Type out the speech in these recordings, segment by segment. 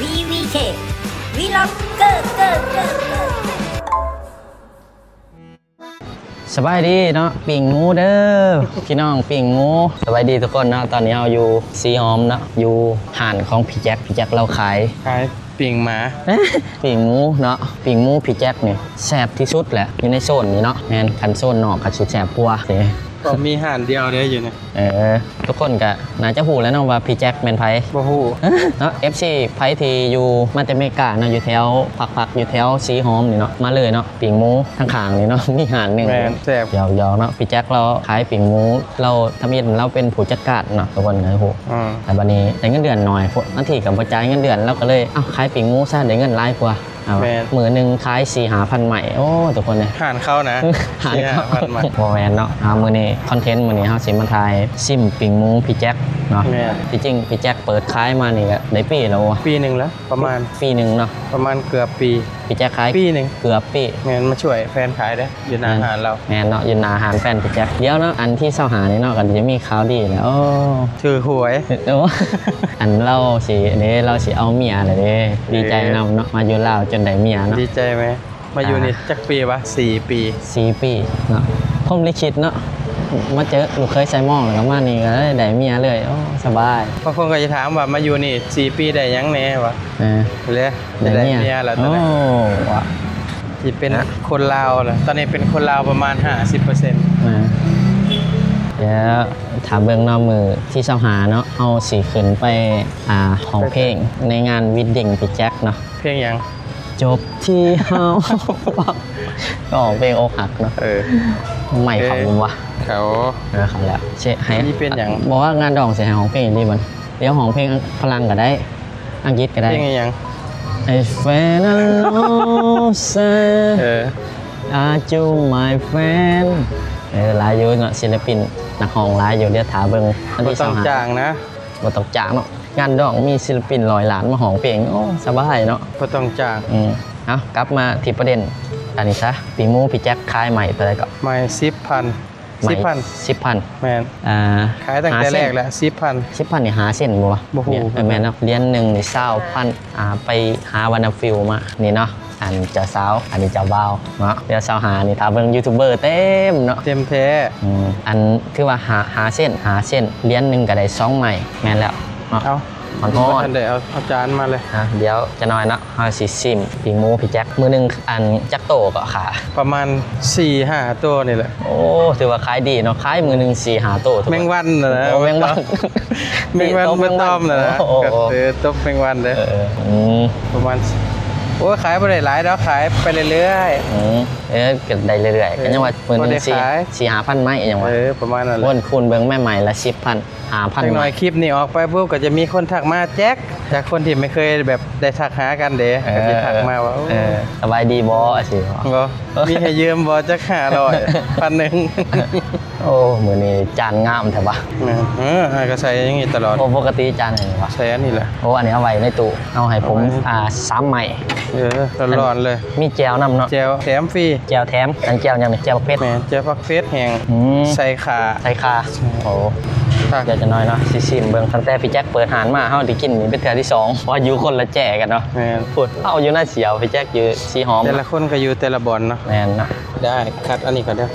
วีวีเค วีล็อกเกอร์ เกอร์ เกอร์ เกอร์ สบายดีเนาะ ปิ้งหมูเด้อ พี่น้อง ปิ้งหมู สบายดีทุกคนเนาะ ตอนนี้เฮาอยู่สีหอมเนาะ อยู่ห้านของพี่แจ็ค พี่แจ็คลาวขาย ขายปิ้งหมา ปิ้งหมูเนาะ ปิ้งหมูพี่แจ็คนี่แซ่บที่สุดแหละ อยู่ในโซนนี้เนาะ แม่น คันโซนนอกก็สิแซ่บกว่าเด้ ก็มีห้านเดียวเด้อยู่นี่ เออ ทุกคนก็น่าจะฮู้แล้วเนาะว่าพี่แจ็คแม่นไผ บ่ฮู้ เนาะ เอฟซี ไผที่อยู่มาแต่อเมริกาเนาะ อยู่แถว พักๆ อยู่แถวสีหอมนี่เนาะ มาเลยเนาะ ปิ้งหมูทางข้างนี่เนาะ มีห้านหนึ่ง แม่น แซ่บ หยอกๆ เนาะ พี่แจ็คลาวขายปิ้งหมู ลาวทำอิฐ ลาวเป็นผู้จัดการเนาะ ทุกคนก็ฮู้ อืม แต่บัดนี้ได้เงินเดือนน้อย บางทีก็บ่จ่ายเงินเดือน ลาวก็เลย เอ้า ขายปิ้งหมูซะ ได้เงินหลายกว่า เอา แม่น มื้อหนึ่งขายสี่ห้าพันไม้ โอ้ ทุกคนเอ้ย ห้านเขานะ ห้านเขา สี่ห้าพันไม้ บ่แม่นเนาะ เอา มื้อนี้คอนเทนต์มื้อนี้เฮาสิมาถ่ายซิมปิ้งหมูพี่แจ็คเนาะ แม่น ที่จริงพี่แจ็คเปิดขายมานี่ก็ได้ปีแล้ววะ ปีหนึ่งแล้ว ประมาณ ปีหนึ่งเนาะ ประมาณเกือบปี พี่แจ็คขายปีหนึ่ง เกือบปี แม่น มาช่วยแฟนขายเด้อ อยู่หน้า แม่น ห้านลาว แม่นเนาะ อยู่หน้าห้านแฟนพี่แจ็ค เดี๋ยวเนาะ อันที่ซาวห้านี่เนาะ ก็จะมีข่าวดีแล้ว โอ้ ถืกหวย โอ้ อันลาวสิเด้ ลาวสิเอาเมียแล้วเด้ ดีใจนำเนาะ มาอยู่ลาวจนได้เมียเนาะ ดีใจไหม มาอยู่นี่ อ่า จักปีวะ สี่ปี สี่ปีเนาะ พรหมลิขิตเนาะ มาเจอลูกเขยไซมอง แล้วก็มานี่ก็ได้ ได้เมียเลย โอ้ สบาย บางคนก็จะถามว่ามาอยู่นี่สี่ปีได้หยังแหน่วะ เออ เลย ได้เมีย ได้เมียแล้วตอนนี้ โอ้ ว่ะ สิเป็น ฮะ คนลาวแล้ว ตอนนี้เป็นคนลาวประมาณห้าสิบเปอร์เซ็นต์ อ่า เดี๋ยวถ้าเบิ่งเนาะ มื้อที่ซาวห้าเนาะ เฮาสิขึ้นไป อ่า ฮ้องเพลงในงาน wedding พี่แจ็คเนาะ เพลงหยัง จบที่เฮา ร้องเพลงอกหักเนาะ เออ ไม่เขา เออ วะ เขา เออ เขาแล้ว สิให้ นี่เป็นหยัง บอกว่างานดองสิให้ฮ้องเพลงอีหลีบัด เดี๋ยวฮ้องเพลงฝรั่งก็ได้ อังกฤษก็ได้ เพลงอีหยัง I fell in love เออ Are you my friend เออ หลายอยู่เนาะ ศิลปินนักฮ้องหลายอยู่ เดี๋ยวถ้าเบิ่งวันที่ บ่ต้อง ซาวห้า จ้างนะ บ่ต้องจ้างเนาะ งานดองมีศิลปินร้อยล้านมาฮ้องเพลง โอ้ สบายเนาะ บ่ต้องจ้าง อืม เอ้า กลับมาที่ประเด็นอันนี้ซะ ปิ้งหมูพี่แจ็คขายไม้เท่าใดก็ ไม้สิบพัน ไม้ สิบพัน สิบพัน แม่น อ่า ขายตั้งแต่แรกแล้ว สิบพัน สิบพันนี่ห้าเซนบ่วะ บ่ฮู้ เออ แม่นเนาะ เหรียญหนึ่งนี่ซาวพัน อ่า ไปหาวันนาฟิลมา นี่เนาะ อันเจ้าสาว อันนี้เจ้าบ่าวเนาะ เดี๋ยวซาวห้านี่ถ้าเบิ่งยูทูบเบอร์เต็มเนาะ เต็มแท้ อืม อันถือว่าห้า ห้าเซน ห้าเซน เหรียญหนึ่งก็ได้สองไม้ แม่นแล้วเนาะ เอา ฮ้อนๆ บ่ทันได้เอา เอาจานมาเลย อ่ะ เดี๋ยวจะน้อยเนาะ เฮาสิซิมปิ้งหมูพี่แจ็ค มื้อหนึ่งอันจักโตก็ขา ประมาณสี่ห้าโตนี่แหละ โอ้ ถือว่าขายดีเนาะ ขายมื้อหนึ่งสี่ห้าโต แมงวันน่ะนะ โอ้ แมงวัน แมงวัน ตบแมงวัน บ่ตอมน่ะนะ โอ้ ก็ เออ ตบแมงวันเด้อ เออ อืม ประมาณ โอ้ย ขายบ่ได้หลายดอก ขายไปเรื่อยๆ อืม เออ ก็ได้เรื่อยๆ เออ ก็ยังว่ามื้อหนึ่ง พอได้ขาย สี่ สี่ห้าพันไม้ยังว่า เออ ประมาณนั้นแหละ วนคูณเบิ่งแม่ไม้ละสิบพัน ห้าพัน จักหน่อย ไม้ คลิปนี้ออกไปปุ๊บ ก็จะมีคนทักมาแจ็ค จากคนที่ไม่เคยแบบได้ทักหากันเด้ เออ ก็สิทักมาว่า โอ้ เออ สบายดีบ่ สิบ่ บ่ มีให้ยืมบ่ จักห้าร้อย พันหนึ่ง โอ้ มื้อนี้จานงามแท้วะ แม่น เออ อ้ายก็ใส่อย่างนี้ตลอด โอ้ ปกติจานหยังวะ ใส่อันนี้แหละ โอ้ อันนี้เอาไว้ในตู้ เอาให้ผม เอาไว้ อ่า สามไม้ เออ ร้อนๆ เลย มีแจ่วนำเนาะ แจ่วแถมฟรี แจ่วแถม อันแจ่วหยังนี่ แจ่วเผ็ด แม่น แจ่วผักเผ็ดแห้ง อืม ใส่ข่า ใส่ข่า โอ้ เดี๋ยวจะน้อยเนาะ สิซิมเบิ่ง ตั้งแต่พี่แจ็คเปิดร้านมา เฮาได้กินนี่เป็นเทื่อที่สอง เพราะว่าอยู่คนละแจ้กันเนาะ แม่น พุ้น เฮาอยู่นาเสียว พี่แจ็คอยู่สีหอม แต่ละคนก็อยู่แต่ละบ่อนเนาะ แม่นเนาะ ได้ คัดอันนี้ก่อนเด้อ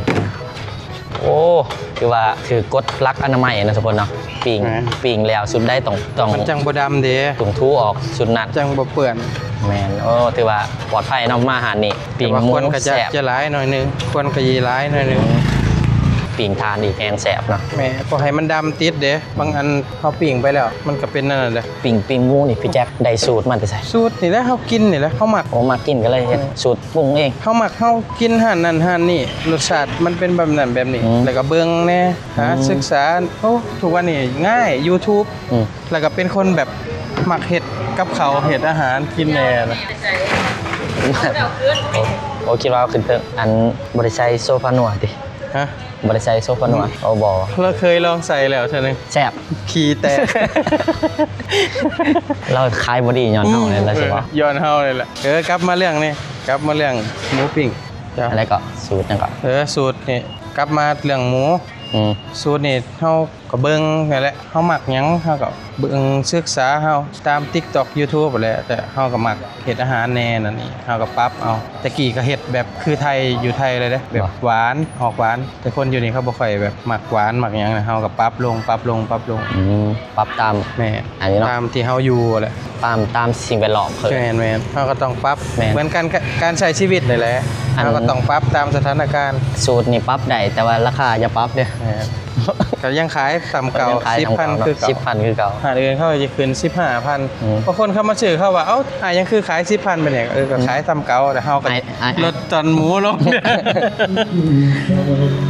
โอ้ คือว่าถือกฎหลักอนามัยนะทุกคนเนาะ ปิ้ง แม่น ปิ้งแล้วสุดใดต้อง ต้อง มันจั่งบ่ดำเด้ ต้องถูออกสุดนั้น จั่งบ่เปื้อน แม่น โอ้ ถือว่าปลอดภัยเนาะ มาร้านนี้ ปิ้งหมู แต่ว่าควันก็จะ แซ่บ จะหลายหน่อยหนึ่ง ควันก็ยีหลายหน่อยหนึ่ง ปิ้งถ่านอีกแฮงแซ่บเนาะ แม่น บ่ให้มันดำติดเด้ บางอันเฮาปิ้งไปแล้ว มันก็เป็นนั่นน่ะเด้ ปิ้ง ปิ้งหมูนี่พี่แจ็คได้สูตรมาแต่ไส สูตรนี่แหละ เฮากินนี่แหละ เฮามัก โอ้ มักกินก็เลยเฮ็ด อืม สูตรปรุงเอง เฮามัก เฮากินร้านนั้นร้านนี้ รสชาติมันเป็นแบบนั้นแบบนี้ อืม แล้วก็เบิ่งแหน่ หา อืม ศึกษา โอ้ ทุกวันนี้ง่าย YouTube อืม แล้วก็เป็นคนแบบมักเฮ็ดกับข้าวเฮ็ดอาหารกินแหน่นะ โอ้ โอ้ คิดว่าเอาขึ้นเทิง อันบ่ได้ใส่โซฟานัวติ ฮะ บ่ได้ใส่โซฟานัว อืม โอ้ บ่ เราเคยลองใส่แล้วเทื่อนึง แซ่บ ขี้แตก เราขายบ่ดีย้อนเฮาเลย อืม เราสิว่า เออ ย้อนเฮาเลยแหละ เออ กลับมาเรื่องนี้ กลับมาเรื่องหมูปิ้ง จ้ะ อะไรก็ สูตรหยังก็ เออ สูตรนี่ กลับมาเรื่องหมู ອືມ ສູດນີ້ເຮົາກໍເບິ່ງນັ້ນແຫຼະ ເຮົາມັກຫຍັງເຮົາກໍເບິ່ງສຶກສາ ເຮົາຕາມ TikTok YouTube ຫັ້ນແຫຼະ ແຕ່ເຮົາກໍມັກເຮັດອາຫານແດ່ນັ້ນນີ້ ເຮົາກໍປັບເອົາ. ແຕ່ກີ້ກໍເຮັດແບບຄືໄທ ຢູ່ໄທເລີຍເດ້ ແບບ ບໍ່ ຫວານ ອອກຫວານ ແຕ່ຄົນຢູ່ນີ້ເຂົາບໍ່ຄ່ອຍແບບມັກຫວານມັກຫຍັງນະ ເຮົາກໍປັບລົງ ປັບລົງ ປັບລົງ. ອືມ ປັບຕາມ ແມ່ນ ອັນນີ້ເນາະ ຕາມທີ່ເຮົາຢູ່ແຫຼະ ຕາມ ຕາມສິ່ງແວດລ້ອມເພິ່ນ. ແມ່ນໆ ເຮົາກໍຕ້ອງປັບ ແມ່ນ ເໝືອນກັນກັບການໃຊ້ຊີວິດນີ້ແຫຼະ ອັນ ເຮົາກໍຕ້ອງປັບຕາມສະຖານະການ. ສູດນີ້ປັບໄດ້ ແຕ່ວ່າລາຄາຢ່າປັບເດີ້. ແມ່ນ ກໍຍັງຂາຍສ່ຳເກົ່າ ກໍຍັງຂາຍສ່ຳເກົ່າເນາະ ສິບພັນຄືເກົ່າ ສິບພັນຄືເກົ່າ. ຮ້ານອື່ນເຂົາຈະຂຶ້ນສິບຫ້າພັນ. ອືມ ບາງຄົນເຂົາມາຊື້ ເຂົາວ່າ ເອົ້າ ອ້າຍ ຍັງຄືຂາຍສິບພັນເປັນຫຍັງ? ເອີ ກໍຂາຍສ່ຳເກົ່າ ແຕ່ເຮົາກໍ ອ້າຍ ອ້າຍ ລົດຕອນໝູລົງ.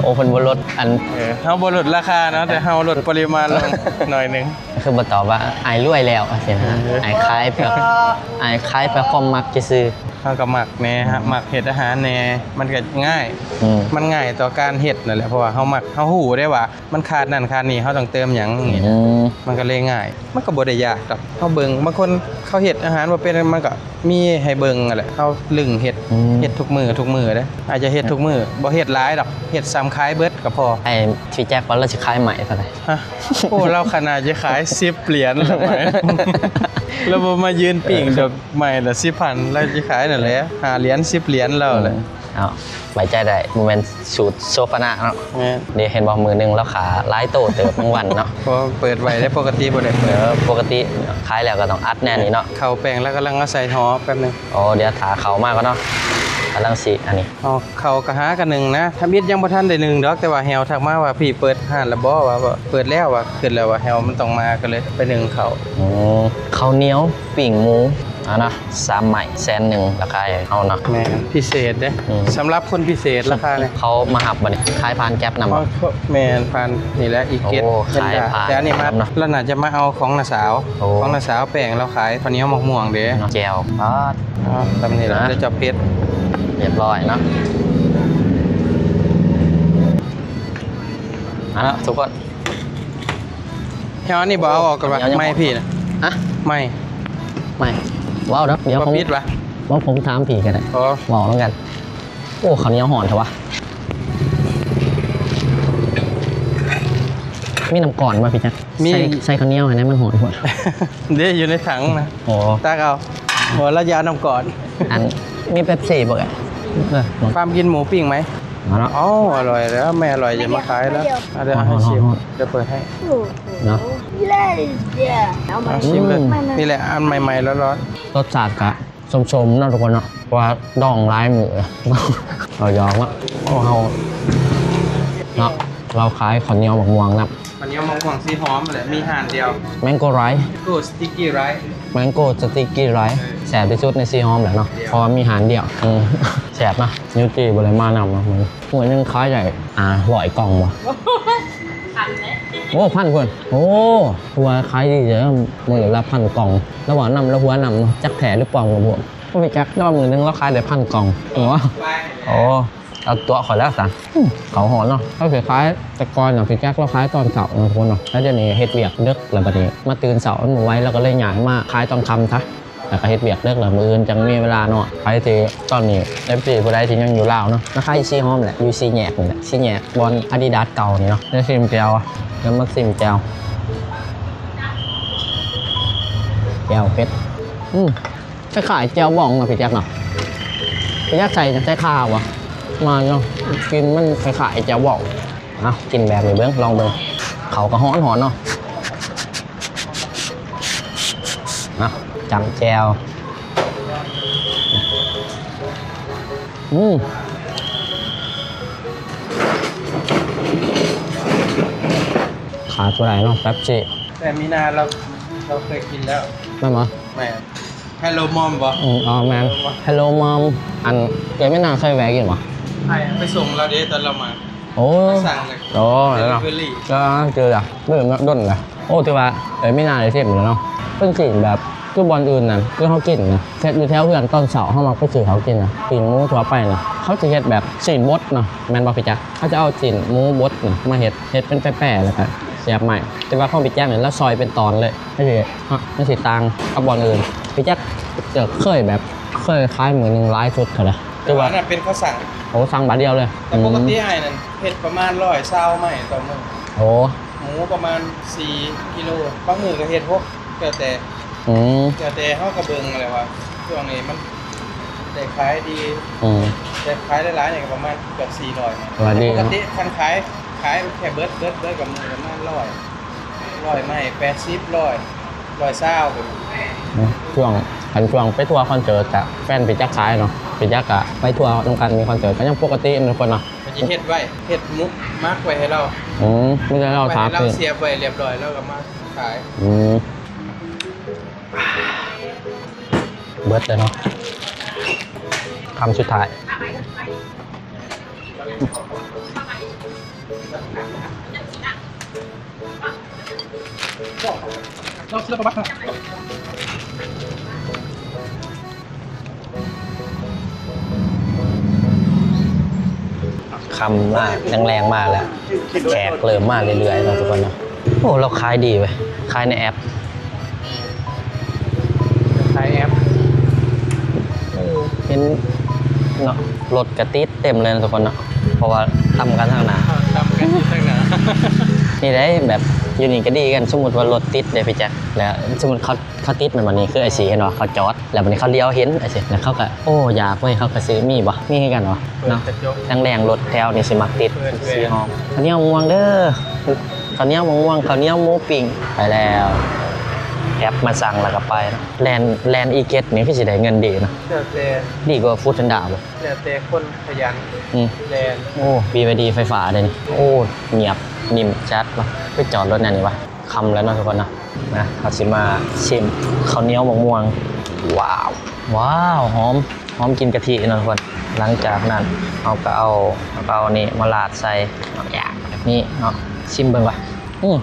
ໂອ້ ເພິ່ນບໍ່ລົດອັນ ເອີ ເຮົາບໍ່ລົດລາຄາເນາະ ແຕ່ເຮົາລົດປະລິມານລົງໜ້ອຍໜຶ່ງ. ຄືບໍ່ຕອບວ່າອ້າຍລວຍແລ້ວຊີ້ນະ ເອີ ອ້າຍຂາຍເພື່ອ ອ້າຍຂາຍເພື່ອຄວາມມັກຊື່ໆ. ເຮົາກໍມັກແດ່ ມັກເຮັດອາຫານແດ່ ມັນກໍງ່າຍ ອືມ ມັນງ່າຍຕໍ່ການເຮັດນັ້ນແຫຼະ ເພາະວ່າເຮົາມັກ ເຮົາຮູ້ເດ້ວ່າມັນຂາດນັ້ນຂາດນີ້ ເຮົາຕ້ອງເຕີມຫຍັງ ອືມ ມັນກໍເລີຍງ່າຍ ມັນກໍບໍ່ໄດ້ຍາກດອກ. ເຮົາເບິ່ງ ບາງຄົນເຂົາເຮັດອາຫານບໍ່ເປັນ ມັນກໍມີໃຫ້ເບິ່ງຫັ້ນແຫຼະ ເຮົາລຶ້ງເຮັດ ອືມ ເຮັດທຸກມື້ ທຸກມື້ເດ້. ອາດຈະເຮັດທຸກມື້ ບໍ່ເຮັດຫຼາຍດອກ ເຮັດສ່ຳຂາຍເບິດກໍພໍ. ອ້າຍ ພີ່ແຈັກວ່າລາວຊິຂາຍໄມ້ເທົ່າໃດ? ຮະ ໂອ້ ລາວຂະໜາດຈະຂາຍສິບຫຼຽນແລ້ວໄມ້ ລາວບໍ່ມາຢືນປີ້ງດອກ ໄມ້ລະສິບພັນ ລາວຈະຂາຍນັ້ນແຫຼະ ຫ້າຫຼຽນ ສິບຫຼຽນລາວແຫຼະ. ອືມ ເອົາ ໄວ້ໃຈໄດ້ ບໍ່ແມ່ນສູດໂຊຟານະເນາະ. ແມ່ນ ເດ້ ເຫັນບໍ່ ມື້ໜຶ່ງລາວຂາຍຫຼາຍໂຕເຕີບ ບາງວັນເນາະ. ເພາະເປີດໄວ້ເດ້ ປົກກະຕິບໍ່ໄດ້ເປີດ. ເອີ ປົກກະຕິຂາຍແລ້ວກໍຕ້ອງອັດແນ່ນີ້ເນາະ. ເຂົ້າແປ້ງລາວກຳລັງເອົາໃສ່ຫໍແປັບໜຶ່ງ. ໂອ້ ດຽວຖ້າເຂົ້າມາກ່ອນເນາະ ກຳລັງຊິອັນນີ້. ເອົາ ເຂົ້າກໍຫາກະໜຶ້ງນະ ທຳອິດຍັງບໍ່ທັນໄດ້ໜຶ້ງດອກ ແຕ່ວ່າແຮວທັກມາວ່າ ພີ່ເປີດຮ້ານແລ້ວບໍ່ ວ່າ ວ່າເປີດແລ້ວ ວ່າຂຶ້ນແລ້ວ ວ່າແຮວມັນຕ້ອງມາ ກໍເລີຍໄປໜຶ້ງເຂົ້າ. ອືມ ເຂົ້າໜຽວ ປີ້ງໝູ ເອົານະ ສາມໄມ້ ແສນໜຶ່ງ ລາຄາໃຫ້ເຮົາເນາະ. ແມ່ນ ພິເສດເດ້ ອືມ ສຳລັບຄົນພິເສດລາຄານີ້. ເຂົາມາຮັບບໍ່ນີ້ ຂາຍຜ່ານແກັບນຳບໍ່? ແມ່ນ ຜ່ານນີ້ແຫຼະ ອີເກັດ. ໂອ້ ຂາຍຜ່ານ ແຕ່ອັນນີ້ມາ ແກັບເນາະ ລາວໜ້າຈະມາເອົາຂອງນ້າສາວ. ໂອ້ ຂອງນ້າສາວແປ້ງລາວຂາຍ ເຂົ້າໜຽວໝາກມ່ວງເດ້ ແຈ່ວ. ປາດ ເອົາ ສ່ຳນີ້ລະ ນະ ດຽວເຈົ້າເຜັດ ຮຽບຮ້ອຍເນາະ. ເອົາລະທຸກຄົນ ແຖວນີ້ບໍ່ເອົາອອກກ່ອນວ່າ ໄມ້ພີ່ນະ. ຮະ ໄມ້ ໄມ້ ເວົ້າດອກ ດຽວ ບໍ່ປິດຫວາ? ບໍ່ ຜົມຖາມພີ່ກໍໄດ້. ອໍ ເວົ້ານຳກັນ. ໂອ້ ເຂົ້າໜຽວຮ້ອນແທ້ຫວາ. ມີນ້ຳກ້ອນບໍ່ພີ່ຈັກ? ມີ ໃສ່ ໃສ່ເຂົ້າໜຽວໃຫ້ແດ່ ມັນຮ້ອນໂພດ. ເດ້ ຢູ່ໃນຖັງນະ. ອໍ ຕັກເອົາ. ບໍ່ ລາວຢາກນ້ຳກ້ອນ. ອັນ ມີເປັບຊີບໍ່ເອີຍ? ເອີ ປ້າມກິນໝູປີ້ງໄໝ? ເອົາເນາະ. ອໍ ອະລ່ອຍແລ້ວ ແມ່ອະລ່ອຍຈະມາຂາຍແລ້ວ. ເອົາເດີ ໃຫ້ຊິມ ດຽວເປີດໃຫ້ເນາະ. ເອົາຊິມເລີຍ. ອືມ ນີ້ແຫຼະ ອັນໃໝ່ໆ ຮ້ອນໆ. ລົດຊາດກະ ສົ້ມໆ ເນາະທຸກຄົນເນາະ ເພາະວ່າດອງຫຼາຍມື້. ເອົາຢອກເນາະ. ໂອ້ ເຮົາເນາະ ລາວຂາຍເຂົ້າໜຽວໝາກມ່ວງນຳ. ເຂົ້າໜຽວໝາກມ່ວງສີຫອມແຫຼະ ມີຮ້ານດຽວ. Mango Rice Mango Sticky Rice Mango Sticky Rice ເອີ ແຊບທີ່ສຸດໃນສີຫອມແຫຼະເນາະ ດຽວ ເພາະວ່າມີຮ້ານດຽວ. ເອີ ແຊບນະ ນິວຈີ່ບໍ່ໄດ້ມານຳເນາະ. ມື້ໜຶ່ງຂາຍໄດ້ຫ້າຮ້ອຍກ່ອງບໍ່? ພັນເດ້. ໂອ້ ພັນພຸ້ນ. ໂອ້ ຄືວ່າຂາຍດີເດີ ມື້ລະພັນກ່ອງ. ລາວເວົ້ານຳ ລາວຫົວນຳເນາະ ຈັກແທ້ຫຼືປອມກໍບໍ່ຮູ້ ບໍ່ຮູ້ຈັກ. ແຕ່ວ່າມື້ໜຶ່ງລາວຂາຍໄດ້ພັນກ່ອງ. ໂອ້ ໂອ້ ເອົາຕົວະຂ້ອຍແລ້ວຊັ້ນ. ອືມ ເຂົ້າຮ້ອນເນາະ. ເຮົາຊິຂາຍ ແຕ່ກ່ອນນະ ພີ່ແຈັກລາວຂາຍຕອນເຊົ້າເນາະ ທຸກຄົນເນາະ. ແລ້ວດຽວນີ້ເຮັດວຽກເດິກ ແລ້ວບັດນີ້ມາຕື່ນເຊົ້າ ມັນບໍ່ໄຫວ ລາວກໍເລີຍຍ້າຍມາຂາຍຕອນຄ່ຳຊະ. ແລ້ວກໍເຮັດວຽກເດິກ ແລ້ວມື້ອື່ນຈັ່ງມີເວລານອນ. ໃຜທີ່ຕອນນີ້ ເອັຟຊີ ຜູ້ໃດທີ່ຍັງຢູ່ລາວເນາະ ມາຂາຍຢູ່ສີຫອມແຫຼະ ຢູ່ສີ່ແຍກນີ້ແຫຼະ ສີ່ແຍກບ່ອນອາດີດາສເກົ່ານີ້ເນາະ. ໄດ້ຊີມແຈ່ວ ແລ້ວມາຊີມແຈ່ວ ແຈ່ວເຜັດ. ອືມ ຄ້າຍໆ ແຈ່ວບອງເນາະ ພີ່ແຈັກເນາະ. ພີ່ແຈັກໃສ່ ໃສ່ຂ່າບໍ່? ມາເນາະ ກິ່ນມັນຄ້າຍໆ ແຈ່ວບອງ. ເອົາ ກິນແບບນີ້ເບິ່ງ ລອງເບິ່ງ. ເຂົ້າກໍຮ້ອນໆ ເນາະ. ເອົາ ຈ້ຳແຈ່ວ. ອືມ ຂາດບໍ່ໄດ້ເນາະ ເປັບຊີ. ແຕ່ມີນາ ເຮົາ ເຮົາເຄີຍກິນແລ້ວ ແມ່ນບໍ່? ແມ່ນ. Hello Mom ບໍ່? ອືມ ອໍ ແມ່ນ Hello Mom. ອັນ ເອື້ອຍມີນາເຄີຍແວະກິນບໍ່? ໃຜໄປສົ່ງລາວເດ້ ຕອນລາວມາ. ໂອ້ ມາສັ່ງເລີຍ. ໂອ້ ເນາະ Delivery. ກໍເຈີລະ ເລີ່ມເນາະ ດົນລະ. ໂອ້ ຖືວ່າເອື້ອຍມີນາໄດ້ຊີມແລ້ວເນາະ. ເປັນຊີ້ນແບບຄືບ່ອນອື່ນນະ ຄືເຮົາກິນນະ ເຮັດຢູ່ແຖວເຮືອນ ຕອນເຊົ້າເຮົາມັກໄປຊື້ເຂົາກິນນະ ປີ້ງໝູທົ່ວໄປນະ ເຂົາຈະເຮັດແບບຊີ້ນບົດເນາະ ແມ່ນບໍ່ພີ່ຈັກ? ເຂົາຈະເອົາຊີ້ນໝູບົດນະມາເຮັດ ເຮັດເປັນແປໆ ແລ້ວກໍສຽບໄມ້. ແຕ່ວ່າຂອງພີ່ແຈັກນີ້ລາວຊອຍເປັນຕອນເລີຍ ມັນຊິ ມັນຊິຕ່າງກັບບ່ອນອື່ນ. ພີ່ແຈັກເຄີຍແບບ ເຄີຍຂາຍມື້ໜຶ່ງຫຼາຍສຸດເທົ່າໃດ? ຄືວ່າ ອັນນັ້ນເປັນເຂົາສັ່ງ. ໂອ້ ສັ່ງບາດດຽວເລີຍ. ແຕ່ປົກກະຕິ ອືມ ອ້າຍນັ້ນເຮັດປະມານຮ້ອຍຊາວໄມ້ຕໍ່ມື້. ໂອ້ ໝູປະມານສີ່ກິໂລ ບາງມື້ກໍເຮັດຫົກ ແລ້ວແຕ່. ອືມ ແລ້ວແຕ່ເຮົາກໍເບິ່ງແຫຼະວ່າຊ່ວງນີ້ມັນໄດ້ຂາຍດີ. ອືມ ແຕ່ຂາຍຫຼາຍໆນີ້ກໍປະມານເກືອບສີ່ຮ້ອຍ. ວ່າດີ ແຕ່ປົກກະຕິຄັນຂາຍ ຂາຍແຄ່ເບິດ ເບິດ ເບິດກໍປະມານຮ້ອຍ ຮ້ອຍໄມ້ ແປດສິບ ຮ້ອຍ ຮ້ອຍຊາວ. ອືມ ຊ່ວງ ຄັນຊ່ວງໄປທົວຄອນເສີດກະແຟນພີ່ຈັກຂາຍເນາະ ພີ່ຈັກກະໄປທົວນຳກັນ ມີຄອນເສີດກໍຍັງປົກກະຕິທຸກຄົນເນາະ. ເພິ່ນຊິເຮັດໄວ້ ເຮັດໝູ ໝັກໄວ້ໃຫ້ລາວ. ອືມ ມີແຕ່ລາວ ໄວ້ໃຫ້ລາວ ຖາມຊື້ ສຽບໄວ້ຮຽບຮ້ອຍ ລາວກໍມາຂາຍ. ອືມ ເບິດແລ້ວເນາະ ຄຳສຸດທ້າຍ. ຄ່ຳມາ ແລງໆມາແລ້ວ ແຂກເລີ່ມມາເລື້ອຍໆເນາະທຸກຄົນເນາະ. ໂອ້ ລາວຂາຍດີເວີຍ ຂາຍໃນແອັບ ຂາຍແອັບ. ເອີ ເຫັນເນາະ ລົດກະຕິດເຕັມເລີຍເນາະທຸກຄົນເນາະ ເພາະວ່າຕຳກັນທາງໜ້າ ເອີ ຕຳກັນຢູ່ທາງໜ້າ. ນີ້ໄດ໋ ແບບຢູ່ນີ້ກໍດີກັນ ສົມມຸດວ່າລົດຕິດເດ້ພີ່ແຈັກ ແລ້ວສົມມຸດເຂົາ ເຂົາຕິດແມ່ນບໍ່? ນີ້ຄືອ້າຍສີເຫັນບໍ່? ເຂົາຈອດ ແລ້ວບັດນີ້ເຂົາຫຼຽວເຫັນອ້າຍສີ ແລ້ວເຂົາກໍ ໂອ້ ຢາກເວີຍ ເຂົາກໍຊື້. ມີບໍ່? ມີຄືກັນບໍ່? ເນາະ ແລງໆລົດແຖວນີ້ຊິມັກຕິດ ສີຫອມ. ເຂົ້າໜຽວມ່ວງເດີ ເຂົ້າໜຽວມ່ວງ ເຂົ້າໜຽວໝູປີ້ງ. ໄປແລ້ວ ແອັບມາສັ່ງແລ້ວກໍໄປເນາະ. ແລ່ນ ແລ່ນອີເຈັດນີ້ຄືຊິໄດ້ເງິນດີເນາະ. ແລ້ວແຕ່ ດີກວ່າຟູດແພນດ້າບໍ່? ແລ້ວແຕ່ຄົນຂະຫຍັນ. ອືມ ແລ່ນ. ໂອ້ ບີວາຍດີໄຟຟ້າເດ້ນີ້. ໂອ້ ງຽບ ນິ້ມຈັດວະ ໄປຈອດລົດແນວນີ້ວະ. ຄ່ຳແລ້ວເນາະທຸກຄົນເນາະ ມາ ເຮົາຊິມາຊິມເຂົ້າໜຽວໝາກມ່ວງ. ວ້າວ ວ້າວ ຫອມ ຫອມກິ່ນກະທິເນາະທຸກຄົນ. ຫຼັງຈາກນັ້ນເຮົາກໍເອົາ ເຮົາກໍເອົານີ້ມາລາດໃສ່ ແບບນີ້ເນາະ ຊິມເບິ່ງກ່ອນ. ອືມ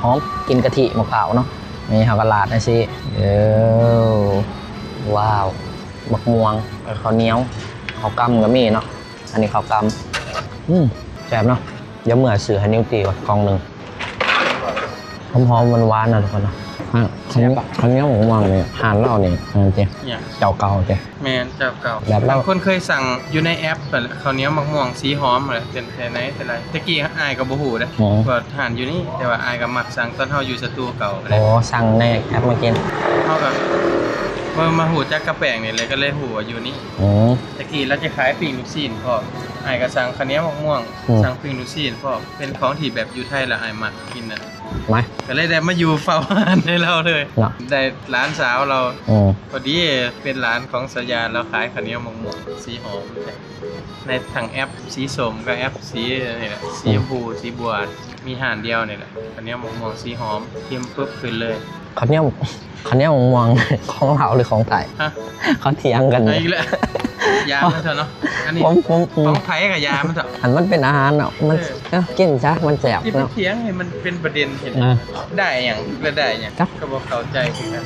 ຫອມກິ່ນກະທິໝາກພ້າວເນາະ. ນີ້ເຮົາກໍລາດຈັ່ງຊີ້. ເອີ ວ້າວ ໝາກມ່ວງ ເຂົ້າໜຽວ ເຂົ້າກ່ຳກໍມີເນາະ. ອັນນີ້ເຂົ້າກ່ຳ. ອືມ ແຊບເນາະ. ດຽວເມືອຊື້ໃຫ້ນິວຕີກ່ອນກ່ອງໜຶ່ງ. ຫອມໆ ຫວານໆ ນະທຸກຄົນເນາະ. ອາ ແຊບປະ? ເຂົ້າໜຽວ ເຂົ້າໜຽວໝາກມ່ວງນີ້ ຮ້ານລາວນີ້ ອັນນັ້ນຕິ ຫຍັງ? ເຈົ້າເກົ່າຕິ? ແມ່ນ ເຈົ້າເກົ່າ. ແບບລາວ ບາງຄົນເຄີຍສັ່ງຢູ່ໃນແອັບຫັ້ນແຫຼະ ເຂົ້າໜຽວໝາກມ່ວງສີຫອມຫັ້ນແຫຼະ ເປັນແຕ່ໃນແຕ່ໃດ. ແຕ່ກີ້ອ້າຍກໍບໍ່ຮູ້ເດ້ ອືມ ວ່າຮ້ານຢູ່ນີ້ ແຕ່ວ່າອ້າຍກໍມັກສັ່ງຕອນເຮົາຢູ່ສະຕູເກົ່າ. ໂອ້ ສັ່ງໃນແອັບມາກິນ. ເຮົາກໍມາ ມາຮູ້ຈັກກັບແປ້ງນີ້ແຫຼະ ກໍເລີຍຮູ້ວ່າຢູ່ນີ້. ອືມ ແຕ່ກີ້ລາວຈະຂາຍປີ້ງລູກຊີ້ນພ້ອມ ອ້າຍກໍສັ່ງເຂົ້າໜຽວໝາກມ່ວງ ອືມ ສັ່ງປີ້ງລູກຊີ້ນພ້ອມ ເປັນຂອງທີ່ແບບຢູ່ໄທແລ້ວອ້າຍມັກກິນນະ ມາ ກໍເລີຍໄດ້ມາຢູ່ເຝົ້າຮ້ານໃຫ້ລາວເລີຍເນາະ. ໄດ້ຫຼານສາວລາວ ອືມ ພໍດີເປັນຫຼານຂອງສາວຢາ ລາວຂາຍເຂົ້າໜຽວໝາກມ່ວງສີຫອມ ໃນທັງແອັບສີສົ້ມກັບແອັບສີນີ້ແຫຼະ ສີ ອືມ ຊຳພູ ສີບົວ ມີຮ້ານດຽວນີ້ແຫຼະ. ເຂົ້າໜຽວໝາກມ່ວງສີຫອມ ເຮັມປຶບຂຶ້ນເລີຍ. ເຂົ້າໜຽວ ເຂົ້າໜຽວໝາກມ່ວງຂອງລາວ ຫຼື ຂອງໄທ? ຮະ? ເຂົາຖຽງກັນຢູ່ ເອົາອີກແລ້ວ ຢ່າມັນເຖາະເນາະ. ອັນນີ້ ຂອງ ຂອງ ຂອງໃຜກໍຢ່າມັນເຖາະ ອັນມັນເປັນອາຫານເນາະ ມັນ ເອີ ເອີ ກິນຊະ ມັນແຊບເນາະ. ຊິໄປຖຽງໃຫ້ມັນເປັນປະເດັນເຮັດ ເອີ ໄດ້ຫຍັງ ແລ້ວໄດ້ຫຍັງ ກໍບໍ່ເຂົ້າໃຈຄືກັນ.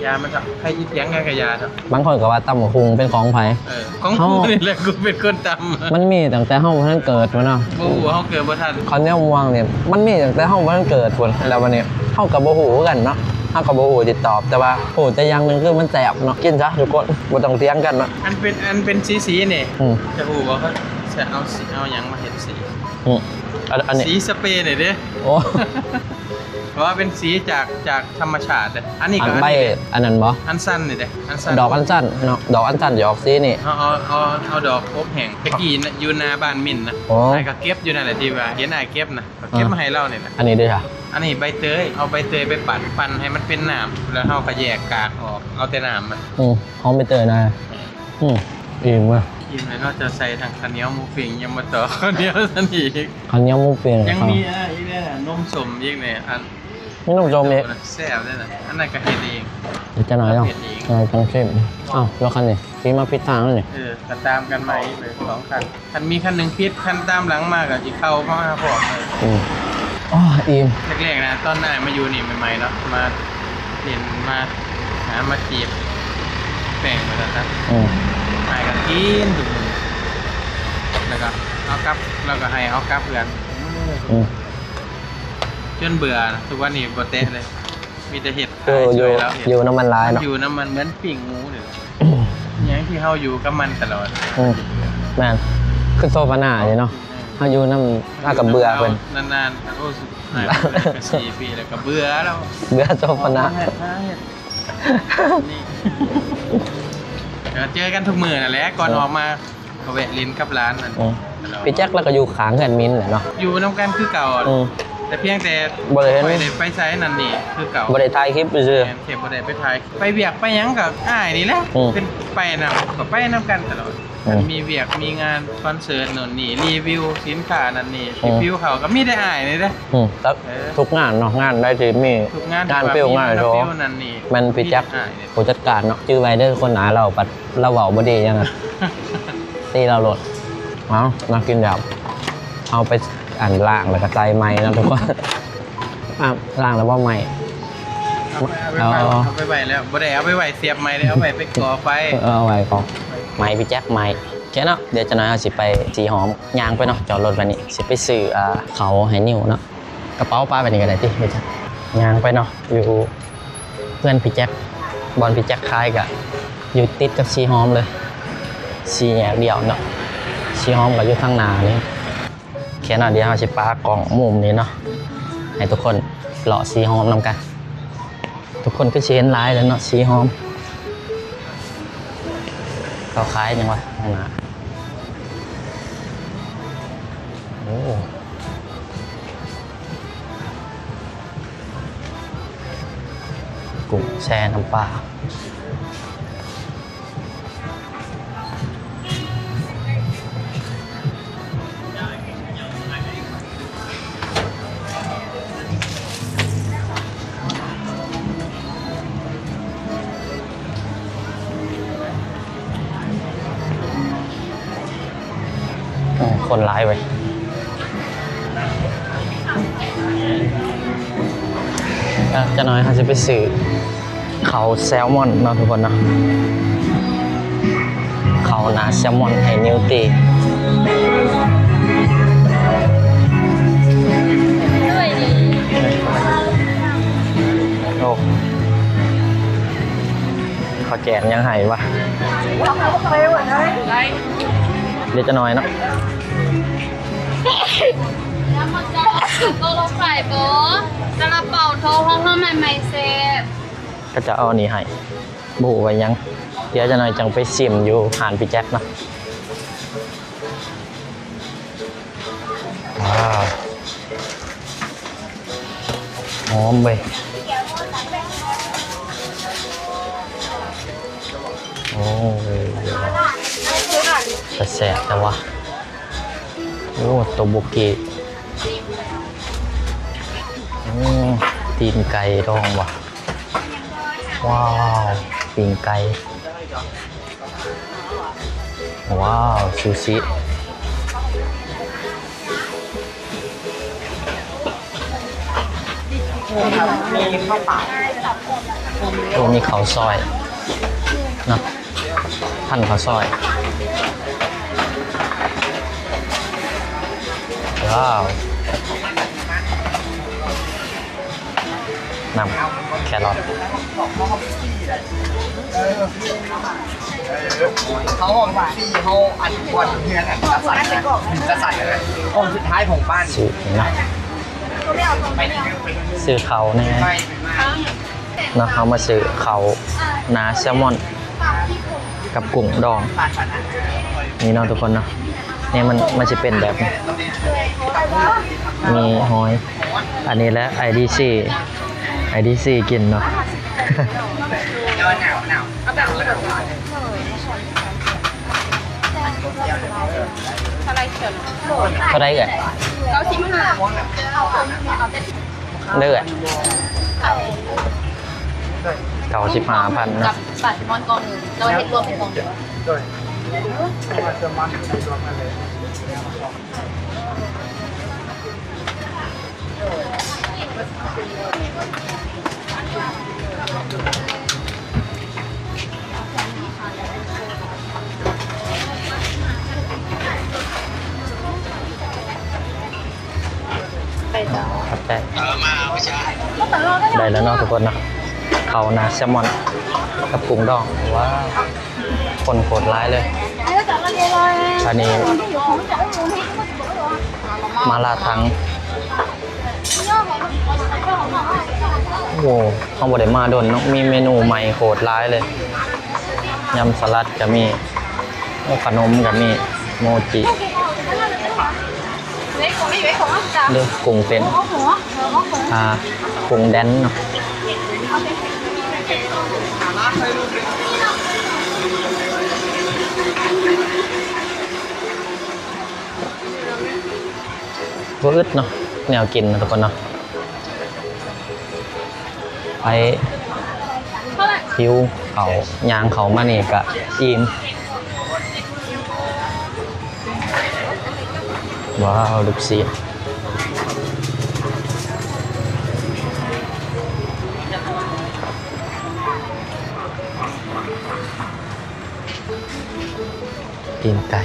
ຢ່າມັນເຖາະ ໃຜຊິຖຽງກັນກໍຢ່າເຖາະ. ບາງຄົນກໍວ່າຕຳບັກຫຸ່ງເປັນຂອງໃຜ? ເອີ ຂອງກູນີ້ແຫຼະ ກູເປັນຄົນຕຳ. ມັນມີຕັ້ງແຕ່ເຮົາບໍ່ທັນເກີດພຸ້ນເນາະ. ບໍ່ຮູ້ ເຮົາເກີດບໍ່ທັນ. ເຂົ້າໜຽວມ່ວງນີ້ມັນມີຕັ້ງແຕ່ເຮົາບໍ່ທັນເກີດພຸ້ນ ແລ້ວບັດນີ້ເຮົາກໍບໍ່ຮູ້ຄືກັນເນາະ. ເຮົາກໍບໍ່ຮູ້ຊິຕອບ ແຕ່ວ່າຮູ້ແຕ່ຢ່າງໜຶ່ງຄືມັນແຊບເນາະ. ກິນຊະທຸກຄົນ ບໍ່ຕ້ອງຖຽງກັນເນາະ. ອັນເປັນ ອັນເປັນສີໆນີ້ ອືມ ຈະຮູ້ບໍ່ ເຂົາຈະເອົາສີ ເອົາຫຍັງມາເຮັດສີ? ອືມ ອັນ ອັນນີ້ ສີສະເປນີ້ເດ້. ໂອ້ ເພາະວ່າເປັນສີຈາກ ຈາກທຳມະຊາດເດ້. ອັນນີ້ກໍ ອັນໃບ ອັນນີ້ເດ້ ອັນນັ້ນບໍ່? ອັນຊັນນີ້ເດ້ ອັນຊັນ ດອກອັນຊັນເນາະ. ດອກອັນຊັນຈະອອກສີນີ້. ເຮົາເອົາ ເອົາ ເອົາດອກອົບແຫ້ງ ແຕ່ກີ້ນະ ຢູ່ໜ້າບ້ານມິນນະ. ໂອ້ ອ້າຍກໍເກັບຢູ່ນັ້ນແຫຼະ ທີ່ວ່າເຫັນອ້າຍເກັບນະ ກໍເກັບມາໃຫ້ລາວນີ້ແຫຼະ. ອັນນີ້ເດ້ ອັນນີ້ໃບເຕີຍ ເອົາໃບເຕີຍໄປປັ່ນ ປັ່ນໃຫ້ມັນເປັນນ້ຳ ແລ້ວເຮົາກໍແຍກກາກອອກ ເອົາແຕ່ນ້ຳມັນ. ອືມ ຫອມໃບເຕີຍນະ. ອືມ ອີ່ມເວີຍ ອີ່ມແລ້ວເນາະ. ຈະໃສ່ທັງເຂົ້າໜຽວໝູປີ້ງ ຍັງບໍ່ຕໍ່ເຂົ້າໜຽວຊັ້ນອີກ. ເຂົ້າໜຽວໝູປີ້ງ ຍັງມີ ອ່າ ອີກເດ້ ນົມສົ້ມອີກນີ້. ອັນ ມີນົມສົ້ມອີກ ແຊບເດ້ນະ. ອັນນັ້ນກໍເຮັດເອງ ເຮັດຈັກໜ້ອຍເນາະ ເຮັດເອງ. ເອີ ຈັ່ງຊີ້. ອ້າວ ແລ້ວຄັນນີ້ ຂີ່ມາຜິດທາງແລ້ວນີ້. ເອີ ກໍຕາມກັນມາອີກເລີຍສອງຄັນ. ຄັນມີຄັນໜຶ່ງຜິດ ຄັນຕາມຫຼັງມາກໍຊິເຂົ້າມາພ້ອມເລີຍ. ອືມ ອໍ ອີ່ມ. ແລກໆນະ ຕອນອ້າຍມາຢູ່ນີ້ໃໝ່ໆເນາະ ມາເຫັນ ມາຫາມາຈີບແປ້ງວ່າຊັ້ນຊະ. ອືມ ອ້າຍກໍກິນທຸກມື້ ແລ້ວກໍເອົາກັບ ແລ້ວກໍໃຫ້ເອົາກັບເຮືອນ. ອືມ ຈົນເບື່ອ ທຸກວັນນີ້ບໍ່ແຕະເລີຍ ມີແຕ່ເຮັດຂາຍ ເອີ ຢູ່ ຊ່ວຍລາວເຮັດ ຢູ່ນຳມັນຫຼາຍເນາະ. ຢູ່ນຳມັນເໝືອນປີ້ງໝູນີ້ແຫຼະ. ຫຍັງທີ່ ເຮົາຢູ່ກັບມັນຕະຫຼອດ. ອືມ ແມ່ນ ຄືໂຊພານານີ້ເນາະ ເຮົາຢູ່ນຳ ເຮົາກໍເບື່ອເພິ່ນ ນານໆ ໂອ້ ຫ້າປີແລ້ວ ກໍສີ່ປີແລ້ວ ກໍເບື່ອແລ້ວ ເບື່ອໂຊພານາ. ເອີ ເຈີກັນທຸກມື້ນັ້ນແຫຼະ ກ່ອນອອກມາ ກໍແວະຫຼິ້ນກັບຫຼານນັ້ນ. ອືມ ພີ່ແຈັກລາວກໍຢູ່ຂ້າງເຮືອນມິນແຫຼະເນາະ ຢູ່ນຳກັນຄືເກົ່າ. ອືມ ແຕ່ພຽງແຕ່ບໍ່ໄດ້ເຫັນ ໄປໃສນັ້ນນີ້ຄືເກົ່າ ບໍ່ໄດ້ຖ່າຍຄລິບຊື່ໆ. ແມ່ນ ແຕ່ບໍ່ໄດ້ໄປຖ່າຍ ໄປວຽກໄປຫຍັງກໍອ້າຍນີ້ແຫຼະ ອືມ ເປັນໄປນຳ ກໍໄປນຳກັນຕະຫຼອດ. ອືມ ມີວຽກມີງານຄອນເສີດໂນ່ນນີ້ ຣີວິວສິນຄ້ານັ້ນນີ້ ອືມ ຣີວິວເຂົ້າກໍມີແຕ່ອ້າຍນີ້ເດ້. ອືມ ແຕ່ ເອີ ທຸກງານເນາະ ງານໃດທີ່ມີ ງານຟິວງານໂຊ ງານຟິວນັ້ນນີ້ ແມ່ນພີ່ແຈັກ ມີແຕ່ອ້າຍນີ້ ຜູ້ຈັດການເນາະ ຈື່ໄວ້ເດີ ຄົນໜ້າລາວ ບັດລາວເວົ້າບໍ່ດີຫຍັງ ຕີລາວໂລດ. ເອົາ ໜ້າກິນແລ້ວ ເອົາໄປ ອັນ ລ້າງແລ້ວກໍໃສ່ໃໝ່ເນາະທຸກຄົນ. ອາ ລ້າງແລ້ວບໍ່ໃໝ່ ເອົາໄປ ເອົາໄປໄວ້ ເອົາໄປໄວ້ແລ້ວ ບໍ່ໄດ້ເອົາໄປໄວ້ສຽບໃໝ່ເດ້ ເອົາໄວ້ໄປກໍ່ໄຟ. ເອີ ເອົາໄວ້ກ່ອນ ໃໝ່ ພີ່ແຈັກໃໝ່. ໂອເຄເນາະ ດຽວຈັກໜ້ອຍເຮົາຊິໄປສີຫອມ ຍ່າງໄປເນາະ ຈອດລົດໄວ້ນີ້ ຊິໄປຊື້ ອ່າ ເຂົ້າໃຫ້ນິວເນາະ ກະເປົາປະໄວ້ນີ້ກໍໄດ້ຕິ. ຍ່າງໄປເນາະ ຢູ່ເຮືອນພີ່ແຈັກ ບ່ອນພີ່ແຈັກຂາຍກະຢູ່ຕິດກັບສີຫອມເລີຍ ສີ່ແຍກດຽວເນາະ ສີຫອມກໍຢູ່ທາງໜ້ານີ້. ໂອເຄເນາະ ດຽວເຮົາຊິປາກ້ອງມຸມນີ້ເນາະ ໃຫ້ທຸກຄົນເລາະສີຫອມນຳກັນ. ທຸກຄົນຄືຊິເຫັນຫຼາຍແລ້ວເນາະ ສີຫອມ ເຂົາຂາຍຫຍັງວະຂ້າງໜ້າ. ໂອ້ ກຸ້ງແຊ່ນ້ຳປາ. ຄົນຫຼາຍເວີຍ. ຈັກໜ້ອຍເຮົາຊິໄປຊື້ເຂົ້າແຊລມອນເນາະທຸກຄົນເນາະ ເຂົ້າໜ້າແຊລມອນໃຫ້ນິວຕີ. ໂອ້ ເຂົາແຈກຫຍັງໃຫ້ວະ? ເດ ຈັກໜ້ອຍເນາະ. ໂຕລະໄຟບໍ່? ຊາລາເປົາທອດ ຫອມໆ ໃໝ່ໆ ແຊບ. ເຂົາເຈົ້າເອົາອັນນີ້ໃຫ້ ບໍ່ຮູ້ວ່າຫຍັງ. ດຽວຈັກໜ້ອຍຈັ່ງໄປຊິມຢູ່ຮ້ານພີ່ແຈັກເນາະ. ວ້າວ ຫອມເວີຍ. ໂອ້ ຕາແຊບແທ້ວະ. ໂອ້ ໂຕໂບເກະ. ໂອ້ ຕີນໄກ່ດອງວະ. ວ້າວ ປີ້ງໄກ່. ວ້າວ ຊູຊິ. ມີເຂົ້າປາກ ໂອ້ ມີເຂົ້າຊອຍເນາະ ພັນເຂົ້າຊອຍ. ວ້າວ. ນ້ຳແຄຣອດ. ເຂົາຫ້ອງສີ່ ເຮົາອັນກ່ອນເຮືອນອັນຈັດສັນນະ ຈັດສັນນະ ຫ້ອງສຸດທ້າຍຂອງບ້ານ. ຊື້ເນາະ ຊື້ເຂົ້າແດ່ເນາະ. ເຮົາມາຊື້ເຂົ້າໜ້າແຊລມອນ ກັບກຸ້ງດອງ ນີ້ເນາະທຸກຄົນເນາະ. ນີ້ມັນ ມັນຊິເປັນແບບນີ້ ມີຫອຍ. ອັນນີ້ແຫຼະ ໄອດີຊີ ໄອດີຊີກິນເນາະ. ເທົ່າໃດເອື້ອຍ? ເກົ້າສິບຫ້າ ເດີ້ ເກົ້າສິບຫ້າພັນເນາະ ກັບປາແຊລມອນກ່ອງໜຶ່ງ ແຕ່ວ່າເຮັດລວມເປັນກ່ອງດຽວ. ໄປເຈົ້າ ໄດ້ແລ້ວເນາະທຸກຄົນເນາະ ເຂົ້າໜ້າແຊລມອນ. ກັບກຸ້ງດອງ. ວ້າວ ຄົນໂຄດຫຼາຍເລີຍ. ອັນນີ້ໝາລ່າຖັງ. ໂອ້ ເຮົາບໍ່ໄດ້ມາດົນເນາະ ມີເມນູໃໝ່ໂຄດຫຼາຍເລີຍ. ຍຳສະຫຼັດກະມີ ໂອ້ ຂະໜົມກະມີ ໂມຈິ ເດ້ ກຸ້ງເຕັ້ນ ອ່າ ກຸ້ງແດນເນາະ. ບໍ່ອຶດເນາະ ແນວກິນເນາະທຸກຄົນເນາະ. ໄປຫິວເຂົ້າ ຍ່າງເຂົ້າມານີ້ກະອີ່ມ. ວ້າວ ລູກຊີ້ນ ຕີນໄກ່.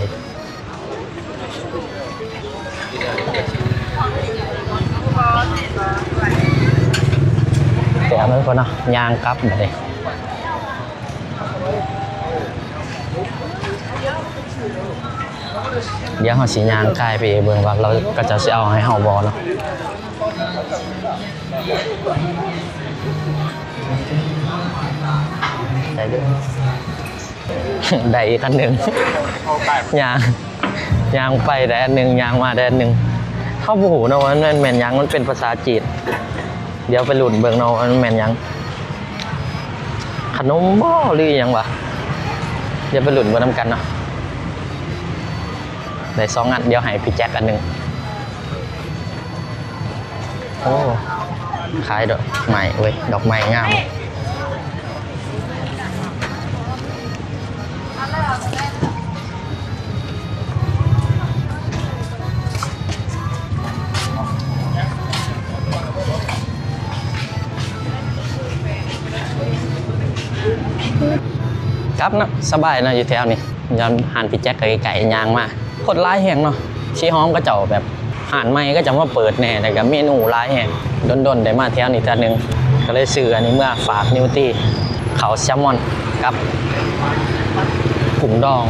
ແຕ່ມັນກໍເນາະ ຍ່າງກັບບາດນີ້. ດຽວເຮົາຊິຍ່າງກາຍໄປເບິ່ງວ່າລາວ ເຂົາເຈົ້າຊິເອົາໃຫ້ເຮົາບໍ່ເນາະ. ໄດ້ເດີ. ໄດ້ອີກອັນໜຶ່ງ ຍ່າງ ຍ່າງໄປໄດ້ອັນໜຶ່ງ ຍ່າງມາໄດ້ອັນໜຶ່ງ. ເຮົາບໍ່ຮູ້ເນາະວ່າມັນແມ່ນຫຍັງ ມັນເປັນພາສາຈີນ. ດຽວໄປລຸ້ນເບິ່ງເນາະວ່າມັນແມ່ນຫຍັງ ຂະໜົມບໍ່ ຫຼືອີ່ຫຍັງຫວາ. ດຽວໄປລຸ້ນເບິ່ງນຳກັນເນາະ. ໄດ້ສອງອັນ ດຽວໃຫ້ພີ່ແຈັກອັນໜຶ່ງ. ໂອ້ ຂາຍດອກໄມ້ເວີຍ ດອກໄມ້ງາມ. ກັບເນາະ ສະບາຍເນາະ ຢູ່ແຖວນີ້ ຍ້ອນຮ້ານພີ່ແຈັກກໍໃກ້ໆ ຍ່າງມາ. ຄົນຫຼາຍແຮງເນາະ ຊີຫອມເຂົາເຈົ້າແບບ ຮ້ານໃໝ່ເຂົາເຈົ້າມາເປີດແດ່ ແລ້ວກໍເມນູຫຼາຍແຮງ. ດົນໆ ໄດ້ມາແຖວນີ້ເທື່ອໜຶ່ງ ກໍເລີຍຊື້ອັນນີ້ເມືອຝາກນິວຕີ ເຂົ້າແຊລມອນກັບກຸ້ງດອງ.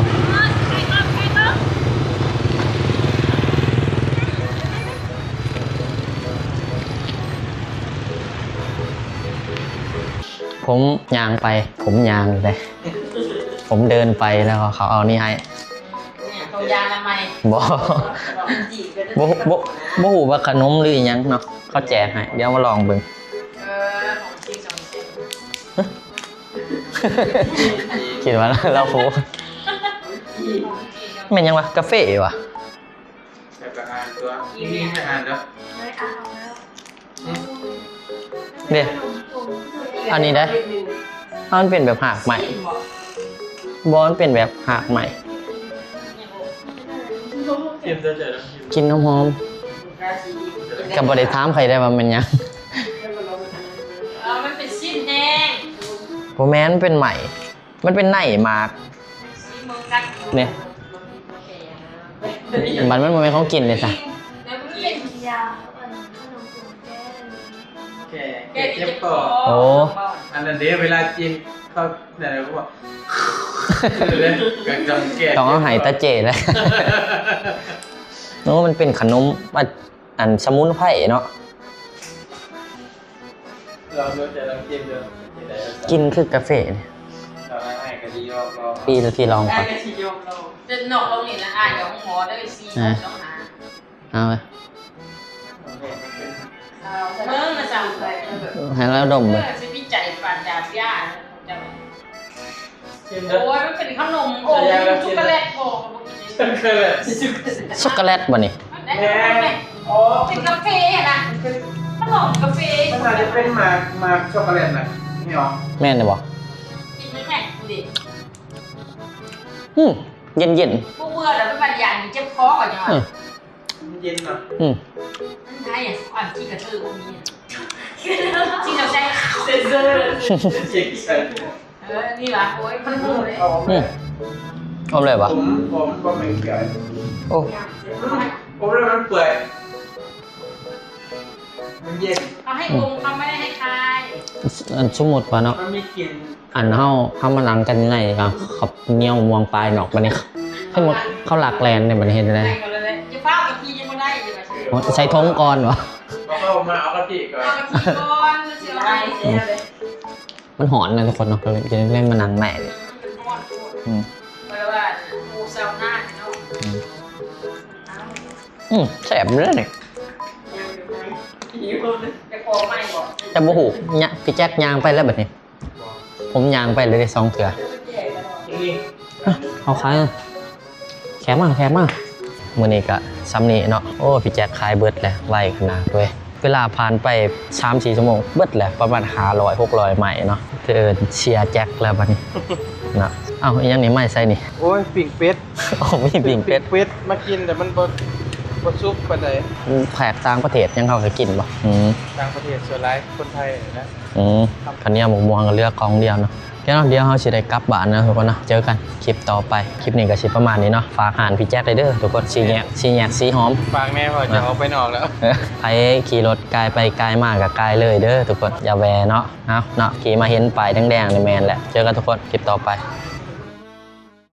ຜົມຍ່າງໄປ ຜົມຍ່າງເດ້ ຜົມເດີນໄປ ແລ້ວເຂົາເອົານີ້ໃຫ້. ຖົງຢາອະນາໄມ ບໍ່ ບໍ່ ບໍ່ ບໍ່ຮູ້ວ່າຂະໜົມ ຫຼື ອີ່ຫຍັງເນາະ ເຂົາແຈກໃຫ້. ດຽວມາລອງເບິ່ງ. ເອີ ຂອງຈິງ ຂອງຈິງ ຄິດວ່າລາວຮູ້. ແມ່ນຫຍັງວະ? ກາເຟວະ? ແບບອາຫານຕົວະ ມີອາຫານເນາະ. ເດ້ ອັນນີ້ໄດ໋ ເອົາ ມັນເປັນແບບຮາກໄມ້. ບໍ່ ມັນເປັນແບບຮາກໄມ້ ກິນຫອມໆ. ກໍບໍ່ໄດ້ຖາມໃຜໄດ້ວ່າແມ່ນຫຍັງ. ເອີ ມັນເປັນຊີ້ນແຫ້ງ. ບໍ່ແມ່ນ ມັນເປັນໄມ້ ມັນເປັນໄນໝາກ ນີ້ ມັນ ມັນບໍ່ແມ່ນຂອງກິນເດ້ຊະ. ແກ້ ແກ້ເຈັບຄໍ. ໂອ້ ອັນນັ້ນເດ້ ເວລາກິນເຂົ້າ ນັ້ນແຫຼະ ເຂົາບອກ ຕ້ອງເອົາໃຫ້ຕາເຈ້ແຫຼະ. ໂອ້ ມັນເປັນຂະໜົມ ອັນ ອັນສະໝຸນໄພເນາະ. ລອງດູ ຈະລອງກິນດູ ກິນຄືກາເຟນີ້. ລອງໃຫ້ກະຊິຍອມລອງ ພີ່ ພີ່ລອງກ່ອນ. ເປັນນອກໂລງນີ້ລະ ອ້າຍກັບໝໍເດີ ສີ່ ສອງ ຫ້າ ເອົາເວີຍ. ເບິ່ງລະສັ່ງ ໃຫ້ລາວດົມເບິ່ງ. ເອີ ຊິມີໃຈປານຢາຢາ. ໂອ້ຍ ມັນເປັນຂະໜົມ ໂອ້ຍ ມັນເປັນຊັອກໂກແລັດບໍ? ຊັອກໂກແລັດ ຊັອກໂກແລັດບໍນີ້? ແມ່ນ ເປັນກາເຟຫັ້ນນະ ຂະໜົມກາເຟ. ມັນອາດຈະເປັນໝາກ ໝາກຊັອກໂກແລັດນະ ນີ້ຫວາ? ແມ່ນບໍ່? ກິນແມ່ນເດ. ອືມ ເຢັນໆ ບໍ່ເບື່ອແລ້ວ ໄປບັນຍາຍເຈັບຄໍກໍຍັງວ່າ. ອືມ ມັນເຢັນເນາະ. ອືມ ມັນໃຫ້ອັນຂີ້ກະເທີບໍ່ມີ ທີ່ເຮົາໃຊ້ເຊັນເຊີ. ເຊັນເຊີ ເອີ ນີ້ຫວາ. ໂອ້ຍ ມັນຫອມເລີຍ. ອືມ ຫອມເລີຍຫວາ? ຫອມ ຫອມ ບໍ່ແມ່ນກຽວ. ໂອ້ ຫອມເລີຍ ມັນເປື່ອຍ ມັນເຢັນ. ເຂົາໃຫ້ອົມ ເຂົາບໍ່ໄດ້ໃຫ້ຄາຍ. ອັນສົມມຸດວ່າເນາະ ມັນມີກິ່ນ ອັນເຮົາ ເຮົາມານັ່ງກັນຢູ່ໃນ ກໍເຂົ້າໜຽວມະມ່ວງປາຍນອກ ບັດນີ້ ສົມມຸດເຂົາລັກແລ່ນເດ້ ບັດນີ້ເຮັດຈັ່ງໃດ? ແມ່ນກໍເລີຍ ຢ່າຟ້າວ ກະທິຍັງບໍ່ໄດ້ຢູ່ວ່າ ໂອ້ ໃສ່ຖົງກ່ອນບໍ? ເອົາເຂົ້າມາເອົາກະທິກ່ອນ ເອົາກະທິກ່ອນ ມັນຊິເອົາໃຫ້ ມັນຮ້ອນນະທຸກຄົນເນາະ ກໍເລີຍ ກໍເລີຍມານັ່ງໃນ ອືມ ມັນຮ້ອນໂພດ ອືມ ແປວ່າ ໂອ້ ຊາວນາເນາະ ອືມ ອືມ ແຊບເດ້ນີ້ ແຕ່ບໍ່ຮູ້ ຍະ ພີ່ແຈັກຍ່າງໄປແລ້ວບັດນີ້ ບໍ່ ຜົມຍ່າງໄປເລີຍເດ້ສອງເທື່ອ ນີ້ ເອົາຂາຍ ແຂກມາ ແຂກມາ ມື້ນີ້ກະຊ່ຳນີ້ເນາະ ໂອ້ ພີ່ແຈັກຂາຍເບິດແລ້ວ ໄວຂະໜາດເວີຍ ເວລາຜ່ານໄປສາມສີ່ຊົ່ວໂມງ ເບິດແລ້ວ ປະມານຫ້າຮ້ອຍຫົກຮ້ອຍໄມ້ເນາະ ເອີ້ນເຊຍແຈັກແລ້ວບັດນີ້ເນາະ ເອົ້າ ອີ່ຫຍັງນີ້ ໄມ້ໃສ່ນີ້ ໂອ້ຍ ປີ້ງເປັດ ໂອ້ ມີປີ້ງເປັດ ປີ້ງເປັດມາກິນ ແຕ່ມັນບໍ່ ບໍ່ສຸກປານໃດ ແຂກຕ່າງປະເທດຫຍັງເຂົາກໍກິນບໍ່? ອືມ ຕ່າງປະເທດສ່ວນຫຼາຍຄົນໄທນະ ອືມ ເຂົ້າໜຽວໝາກມ່ວງກໍເຫຼືອກ່ອງດຽວເນາະ ໂອເຄເນາະ ດຽວເຮົາຊິໄດ້ກັບບ້ານເນາະທຸກຄົນເນາະ ເຈີກັນຄລິບຕໍ່ໄປ ຄລິບນີ້ກໍຊິປະມານນີ້ເນາະ ຝາກຮ້ານພີ່ແຈັກໄດ້ເດີທຸກຄົນ ສີ່ແຍກ ສີ່ແຍກສີຫອມ ຝາກແດ່ ເພາະຈະອອກໄປນອກແລ້ວ ເອີ ໃຜຂີ່ລົດກາຍໄປກາຍມາກໍກາຍເລີຍເດີທຸກຄົນ ຢ່າແວ່ເນາະ ເອົາເນາະ ຂີ່ມາເຫັນປ້າຍແດງໆນີ້ແມ່ນແຫຼະ ເຈີກັນທຸກຄົນ ຄລິບຕໍ່ໄປ.